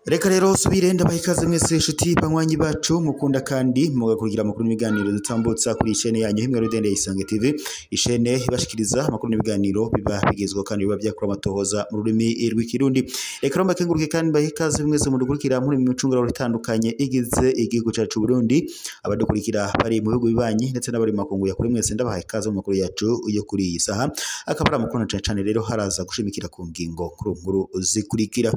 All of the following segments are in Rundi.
Reka rero subire ndabaha ikaze mwese inshuti banywanyi bacu mukunda kandi mugakurikira amakuru n'ibiganiro dutambutsa kuri ishene yanyu himwe rudende Isange TV, ishene ibashikiriza amakuru n'ibiganiro biba bigezweho kandi biba byakora amatohoza mu rurimi rw'ikirundi. Reka rero mbakenguruke kandi mbahe ikaze mwese mudukurikira muri micunguraro itandukanye igize igihugu cacu Burundi, abadukurikira bari mu bihugu bibanyi ndetse n'abari mu makungu ya kuri mwese ndabaha ikaze mu makuru yacu yo kuri iyi saha. Akaba ari amakuru na cane cane rero haraza gushimikira ku ngingo nkuru nkuru zikurikira.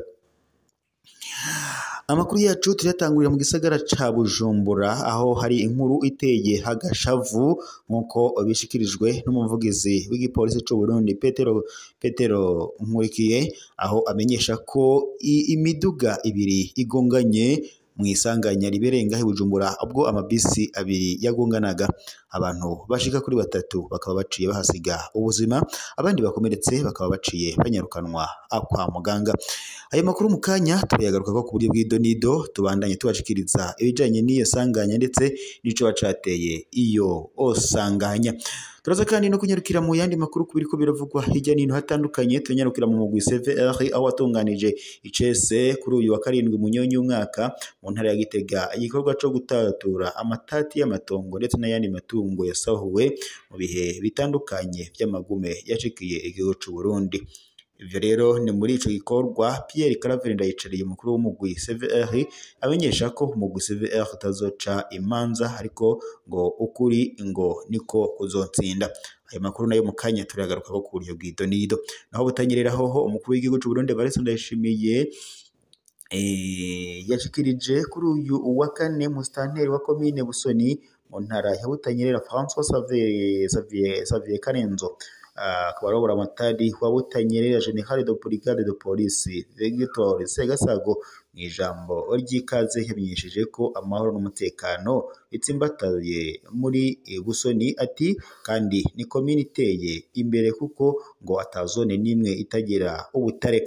Amakuru yacu tuyatangurira mu gisagara ca Bujumbura aho hari inkuru iteye hagashavu nkuko bishikirijwe n'umuvugizi w'igipolisi c'u Burundi Petero Nkurikiye, aho amenyesha ko imiduga ibiri igonganye mwisanganya ribereye ngahe Bujumbura ubwo amabisi abiri yagonganaga, abantu bashika kuri batatu bakaba baciye bahasiga ubuzima, abandi bakomeretse bakaba baciye banyarukanwa kwa muganga. Ayo makuru mu kanya turayagaruka ko ku buryo bw'idonido, tubandanye tubashikiriza ibijanye n'iyo sanganya ndetse n'ico bacateye iyo osanganya. Turaza kandi no kunyarukira mu yandi makuru kubiriko biravugwa hirya n'ino hatandukanye. Tunyarukira mu mugwi CVR aho watunganije icese kuri uyu wa karindwi munyonyi umwaka mu ntara ya Gitega igikorwa co gutatura amatati y'amatongo ndetse n'ayandi matungo yasahuwe mu bihe bitandukanye vy'amagume yashikiye igihugu c'u Burundi. Ivyo rero ni muri ico gikorwa Pierre Claver Ndayicariye umukuru w'umugwi CVR amenyesha ko umugwi CVR utazoca imanza ariko ngo ukuri ngo niko kuzotsinda. Ayo makuru nayo mu kanya turagaruka ko ku buryo bw'idonido. Naho butanyerera hoho umukuru w'igihugu c'u Burundi Evariste Ndayishimiye yashikirije kuri uyu wa kane musitanteri wa komine Busoni mu ntara ya Butanyerera François Xavier Karenzo, akaba arobora amatari wa Butanyerera General de Brigade de Police Victor Segasago mu ijambo ry'ikaze yamenyesheje ko amahoro n'umutekano bitsimbataye muri Busoni, ati kandi ni komine iteye imbere kuko ngo atazone n'imwe itagira ubutare.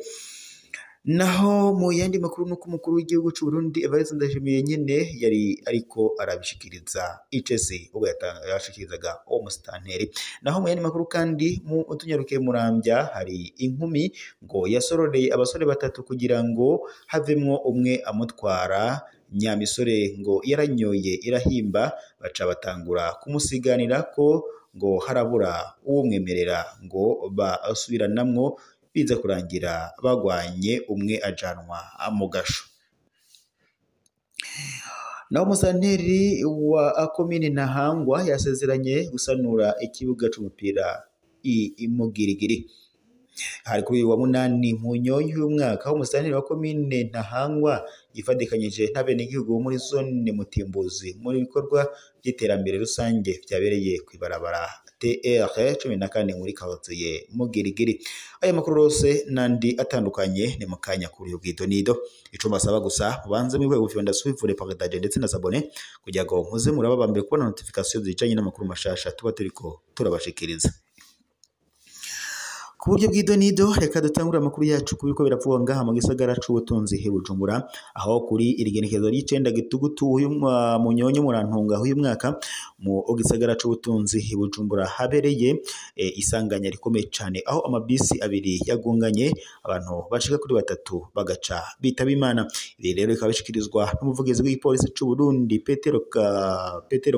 Naho mu yandi makuru nuko umukuru w'igihugu c'u Burundi Evariste Ndayishimiye nyene yari ariko arabishikiriza icese ubwo yashikirizaga uwo musitanteri. Naho mu yandi makuru kandi mu utunyarukiye Muramvya hari inkumi ngo yasororeye abasore batatu kugira ngo havemwo umwe amutwara. Nyamisore ngo yaranyoye irahimba, baca batangura kumusiganira ko ngo harabura uwomwemerera ngo basubiranamwo, biza kurangira bagwanye umwe ajanwa mu gasho. Naho umusanteri wa komine Ntahangwa yasezeranye gusanura ikibuga c'umupira i Mugirigiri. Hari kuri uyu wa munani Munyonyi y'umwaka aho umusanteri wa komine Ntahangwa yifadikanyije n'abenegihugu bo muri zone Mutimbuzi muri bikorwa by'iterambere rusange vyabereye kw'ibarabara TR 14 muri quartier Mugirigiri. Aya makuru rose nandi atandukanye ni mukanya kuri ubwidonido. Ico mbasaba gusa mubanze mwibwe gufyonda suivre, partage ndetse na s'abonner kugira ngo muze muraba bambere kubona notification zijanye n'amakuru mashasha tuba turiko turabashikiriza. Ku buryo bw'idonido reka dutangure amakuru yacu kubiriko biravugwa ngaha mu gisagara c'ubutunzi he Bujumbura, aho kuri irigenekerezo ry'icenda gitugutu uyu Munyonyo murantunga uyu mwaka mu gisagara c'ubutunzi he Bujumbura habereye isanganya rikomeye cane aho amabisi abiri yagonganye abantu bashika kuri batatu bagaca bitaba Imana. Ibi rero bikaba bishikirizwa n'umuvugizi w'igipolisi c'u Burundi Petero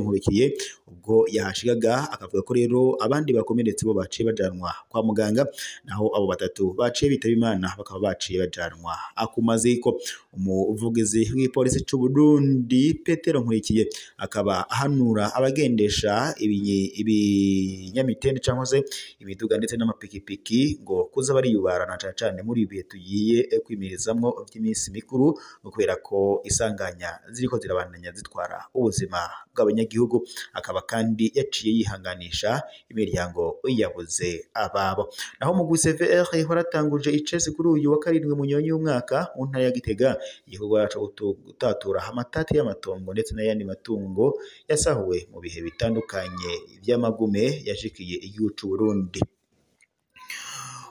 Nkurikiye ubwo yahashigaga, akavuga ko rero abandi bakomeretse bo baciye bajanwa kwa muganga, naho abo batatu baciye bitaba Imana bakaba baciye bajanwa akumaziko. Umuvugizi w'igipolisi c'u Burundi Petero Nkurikiye akaba ahanura abagendesha ibinyamitende cyangwa se imiduga ndetse n'amapikipiki ngo kuza bariyubarana cane cane muri ibihe tugiye kwimirizamwo vy'iminsi mikuru, ngo kubera ko isanganya ziriko zirabandanya zitwara ubuzima bw'abanyagihugu. Akaba kandi yaciye yihanganisha imiryango yabuze ababo. Naho mu CVR waratanguje icese kuri uyu wa karindwi Munyonyi y'umwaka mu ntara ya Gitega igikorwa co gutatura amatati y'amatongo ndetse n'ayandi matungo yasahuwe mu bihe bitandukanye vy'amagume yashikiye igihugu c'u Burundi.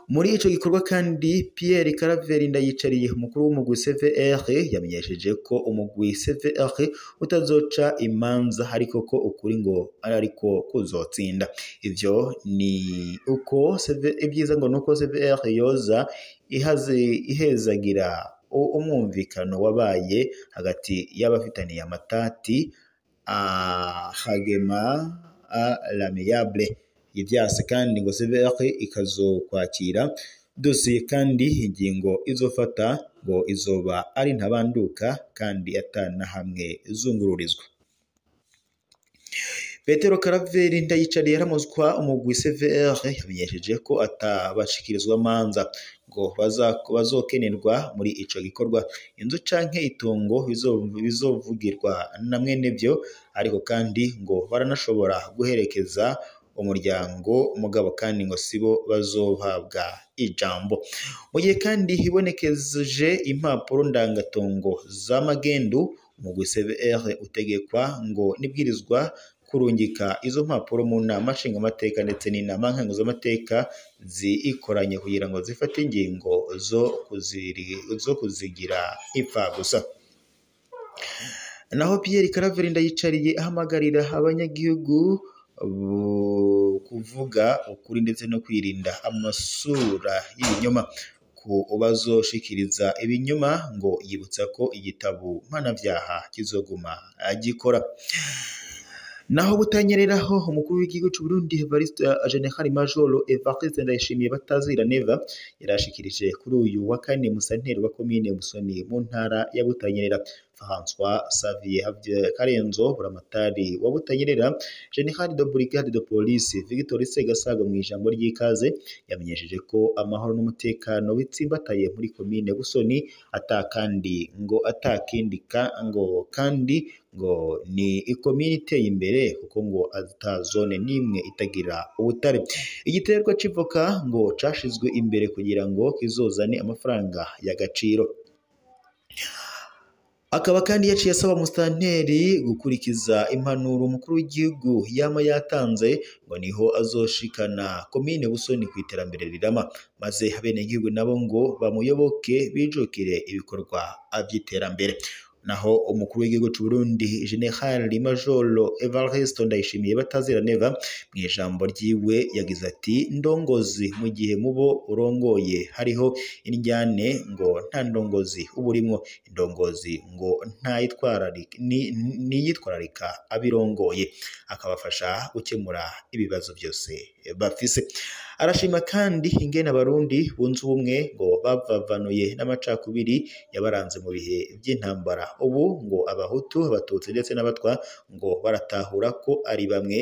Muri ico gikorwa kandi Pierre Karaveri Ndayicariye, umukuru w'umugwi CVR, yamenyesheje ko umugwi CVR utazoca imanza ariko ko ukuri ngo ariko kuzotsinda. Ivyo ni uko ibyiza ngo nuko CVR yoza ihezagira umwumvikano wabaye hagati y'abafitaniye amatati ahagema à l'amiable. Ivyase kandi ngo CVR ikazokwakira dosiye kandi ingingo izofata ngo izoba ari ntabanduka kandi atana hamwe zungururizwa. Petero Karaveri Ndayicariye yaramuzwa umugwi CVR yamenyesheje ko atabashikirizwa manza ngo bazokenerwa muri ico gikorwa. Inzu canke itongo bizovugirwa na mwene byo, ariko kandi ngo baranashobora guherekeza umuryango mugabo kandi ngo sibo bazohabwa ijambo. Mu gihe kandi hibonekeje impapuro ndangatongo z'amagendu, umugwi CVR utegekwa ngo nibwirizwa kurungika izo mpapuro mu nama nshingamateka ndetse n'inama nkenguzamateka zikoranye kugira ngo zifate ingingo zo kuzigira ipfa gusa. Naho Pierre Karaveri Ndayicariye ahamagarira abanyagihugu kuvuga ukuri ndetse no kwirinda amasura y'ibinyoma ku bazoshikiriza ibinyoma, ngo yibutsa ko igitabo mpanavyaha kizoguma gikora. Naho butanyereraho umukuru w'igihugu c'u Burundi Evariste General Major Evariste Ndayishimiye batazira Neva yarashikirije kuri uyu wa kane musanteri wa komine Musoni mu ntara ya Butanyerera, François Xavier Karenzo buramatari wa Butanyerera, General de Brigade de Police Victor Segasago mu ijambo ry'ikaze yamenyesheje ko amahoro n'umutekano bitsimbataye muri komine Busoni, atakandi ngo atakindika ngo kandi ngo ni ikomine iteye imbere kuko ngo ata zone n'imwe itagira ubutare. Igiterwa c'ivoka ngo cashizwe imbere kugira ngo kizozane amafaranga y'agaciro. Akaba kandi yaciye asaba musitanteri gukurikiza impanuro umukuru w'igihugu yama yatanze ngo niho azoshikana komine Busoni ku iterambere rirama, maze abenegihugu nabo ngo bamuyoboke bijukire ibikorwa vy'iterambere. Naho umukuru w'igihugu c'u Burundi General Major Evariste Ndayishimiye batazira Neva mu ijambo ryiwe yagize ati: ndongozi mu gihe mubo urongoye hariho indyane ngo nta ndongozi uburimwo, indongozi ngo niyitwararika abirongoye, akabafasha gukemura ibibazo byose bafise. Arashima kandi ingene abarundi bunze ubumwe ngo bavavanuye n'amacakubiri yabaranze mu bihe by'intambara. Ubu ngo abahutu, abatutsi ndetse n'abatwa ngo baratahura ko ari bamwe,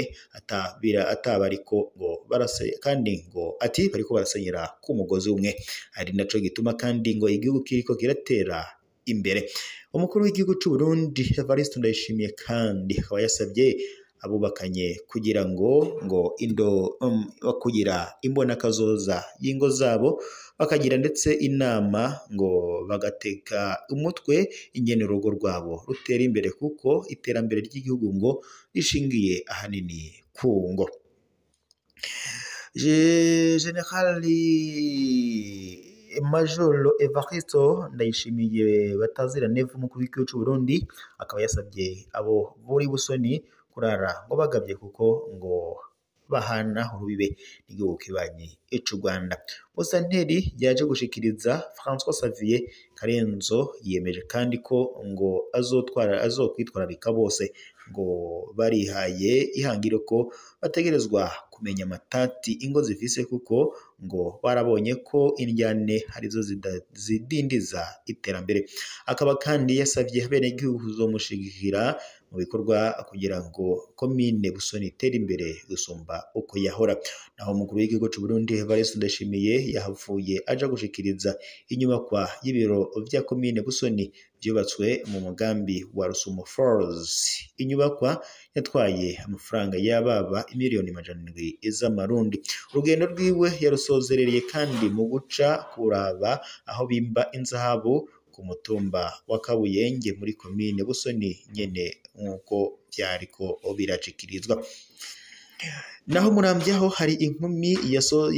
atabariko ngo barase, kandi ngo ati bariko barasenyera ku mugozi umwe, ari naco gituma kandi ngo igihugu kiriko kiratera imbere. Umukuru w'igihugu c'u Burundi Evariste Ndayishimiye kandi akaba yasabye abubakanye kugira ngo kugira imbonakazoza y'ingo zabo, bakagira ndetse inama ngo bagateka umutwe ingene urugo rwabo rutera imbere, kuko iterambere ry'igihugu ngo rishingiye ahanini ku ngo. General Major Evariste Ndayishimiye batazira Neva umukuru w'igihugu c'u Burundi akaba yasabye abo buri Busoni kurara ngo bagabye kuko ngo bahana urubibe n'igihugu kibanyi c'u Rwanda. Musanteri yaje gushikiriza François Xavier Karenzo yiyemeje kandi ko ngo azokwitwararika bose, ngo barihaye ihangiro ko bategerezwa kumenya amatati ingo zifise, kuko ngo barabonye ko indyane arizo zidindiza iterambere. Akaba kandi yasabye abenegihugu kuzomushigikira mu bikorwa kugira ngo komine Busoni itere imbere gusumba uko yahora. Naho umukuru w'igihugu c'u Burundi Evariste Ndayishimiye yahavuye aja gushikiriza inyubakwa y'ibiro vya komine Busoni vyubatswe mu mugambi wa Rusumo Falls. Inyubakwa yatwaye amafaranga y'ababa imiliyoni 700 z'amarundi. Urugendo rwiwe yarusozerereye kandi mu guca kuraba aho bimba inzahabu ku mutumba wa Kabuyenge muri komine Busoni nyene, nk'uko vyariko biracikirizwa. Naho Muramvya ho hari inkumi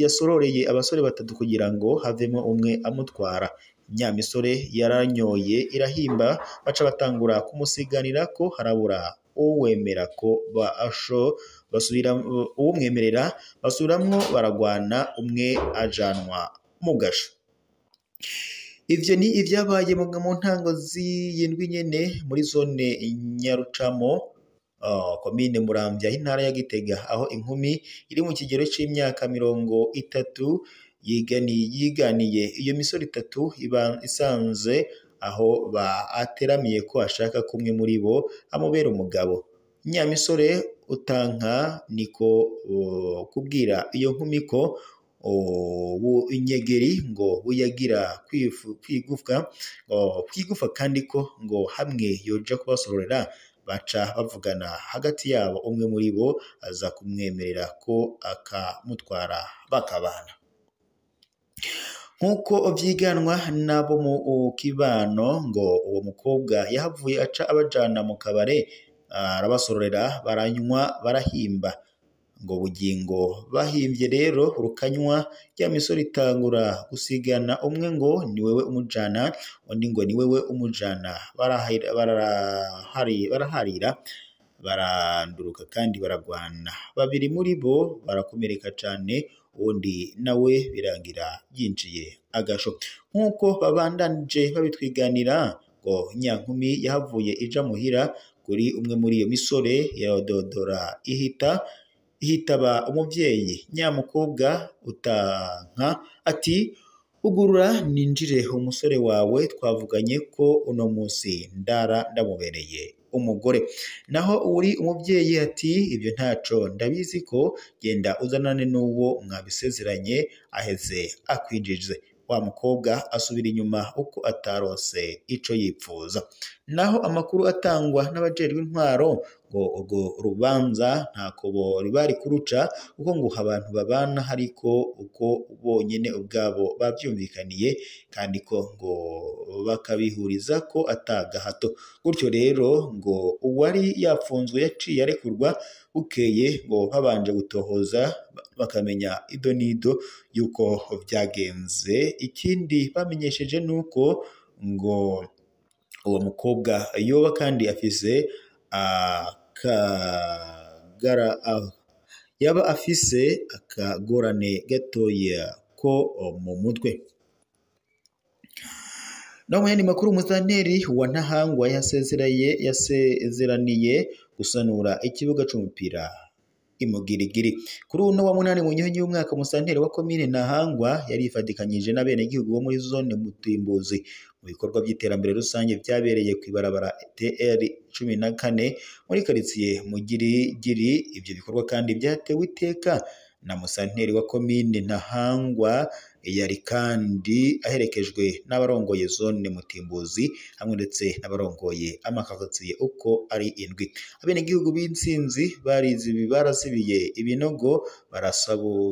yasororeye abasore batatu kugira ngo havemo umwe amutwara. Nyamisore yaranyoye irahimba, baca batangura kumusiganira ko harabura uwemera ko basho basubira uwumwemerera basubiramwo baragwana, umwe ajanwa mu gasho. Ivyo ni ivyabaye mu ntango z'iyindwi nyene muri zone Nyarucamo, komine Muramvya, intara ya Gitega, aho inkumi iri mu kigero c'imyaka 30 yiganiye iyo misore itatu iba isanze aho bateramiye ko ashaka kumwe muri bo amubera umugabo. Nyamisore utanka niko kubwira iyo nkumi ko inyegeri ngo buyagira kwigufa kandi ko ngo hamwe yoja kubasororera. Baca bavugana hagati yabo, umwe muri bo aza kumwemerera ko akamutwara bakabana. Nk'uko vyiganwa nabo mu kibano, ngo uwo mukobwa yahavuye aca abajana mu kabare, arabasororera, baranywa barahimba. Ngo bugingo bahimvye rero rukanywa, ya misore itangura gusigana, umwe ngo ni wewe umujana, undi ngo ni wewe umujana. Baraharira baranduruka kandi baragwana. Babiri muri bo barakomereka cane, uwundi nawe birangira yinjiye agasho. Nk'uko babandanije babitwiganira, ngo nyankumi yahavuye ija muhira kuri umwe muri iyo misore, iradodora ihitaba umuvyeyi. Nyamukobwa utanka ati ugurura ninjire, umusore wawe twavuganye ko uno munsi ndara ndamubereye umugore. Naho uri umuvyeyi ati ibyo ntaco ndabizi, ko genda uzanane n'uwo mwabisezeranye aheze akwinjize. Wa mukobwa asubira inyuma uko atarose ico yipfuza. Naho amakuru atangwa n'abajejwe intwaro ngo urwo rubanza ntako bari kuruca, kuko ngo abantu babana hariko uko bonyene ubwabo bavyumvikaniye, kandi ko ngo bakabihuriza ko atagahato. Gutyo rero ngo uwari yapfunzwe yaciye arekurwa bukeye, ngo babanje gutohoza bakamenya ido n'ido yuko vyagenze. Ikindi bamenyesheje nuko ngo uwo mukobwa yoba kandi afise yaba afise akagorane gatoya ko mu mutwe. Naho mu yandi makuru, umusitanteri wa Ntahangwa yasezeraniye gusanura ikibuga c'umupira imugirigiri. Kuri uno wa 8 mu nyonyi y'umwaka, umusitanteri wa komine Ntahangwa yarifadikanyije n'abenegihugu bo muri zone Mutimbuzi mu bikorwa by'iterambere rusange byabereye kw'ibarabara TR 14 muri karitsiye Mugirigiri. Ivyo bikorwa kandi byatewe iteka na musanteri wa komine Ntahangwa, yari kandi aherekejwe n'abarongoye zone Mutimbuzi hamwe ndetse n'abarongoye amakaritsiye uko ari indwi. Abenegihugu b'intsinzi barazibiye ibinogo,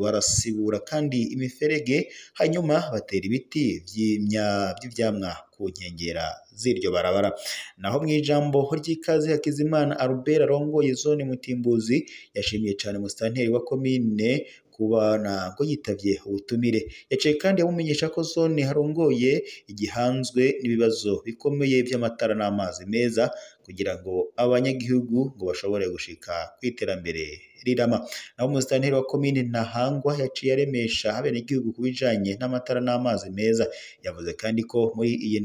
barasibura kandi imiferege, hanyuma batera ibiti vy'ivyamwa ku nkengera z'iryo barabara. Naho mw'ijambo ry'ikaze, Hakizimana Albert arongoye zone Mutimbuzi yashimiye cane umusitanteri wa komine kubana ngo yitavye ubutumire. Yaciye kandi amumenyesha ko zone harongoye igihanzwe n'ibibazo bikomeye vy'amatara n'amazi meza, kugira ngo abanyagihugu ngo bashobore gushika kw'iterambere rirama. Naho umusitanteri wa komine Ntahangwa yaciye aremesha abenegihugu ku bijanye n'amatara n'amazi meza. Yavuze kandi ko muri iyi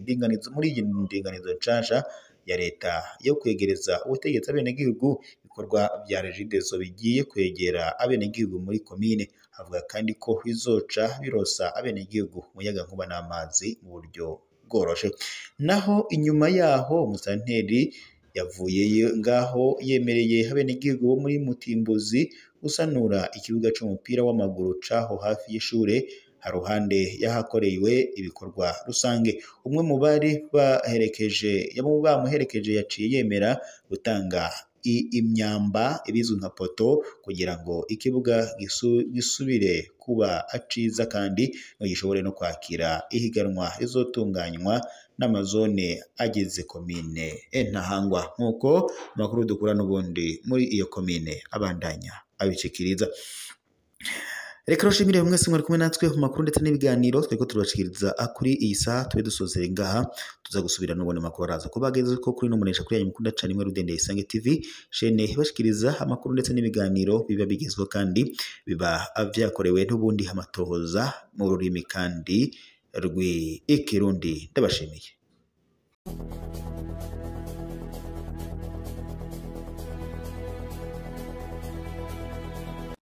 ndinganizo nshasha ya leta yo kwegereza ubutegetsi abenegihugu, ibikorwa vya Regideso bigiye kwegera abenegihugu muri komine. Avuga kandi ko bizoca birosa abenegihugu umuyagankuba n'amazi mu buryo bworoshe. Naho inyuma yaho umusitanteri yavuye ngaho yemereye abenegihugu bo muri Mutimbuzi gusanura ikibuga c'umupira w'amaguru caho hafi y'ishure, haruhande yahakorewe ibikorwa rusange. Umwe mu bari bamuherekeje yaciye yemera gutanga imyamba ibizwi nka poto kugira ngo ikibuga gisubire kuba ciza kandi ngo gishobore no kwakira ihiganwa rizotunganywa n'amazone agize komine Ntahangwa, nk'uko amakuru dukura n'ubundi muri iyo komine abandanya abishikiriza. Reka rushimire mwese mwari kumwe natwe mu makuru ndetse n'ibiganiro twariko turabashikiriza kuri iyi saha. Tube dusozere ngaha, tuza gusubira n'ubundi makuru araza kubageza ko kuri n'umunesha kuri yanyu mukunda cane imwe Rudende Isange TV, shene ibashikiriza amakuru ndetse n'ibiganiro biba bigezweho kandi biba vyakorewe n'ubundi amatohoza mu rurimi kandi rw'ikirundi. Ndabashimiye.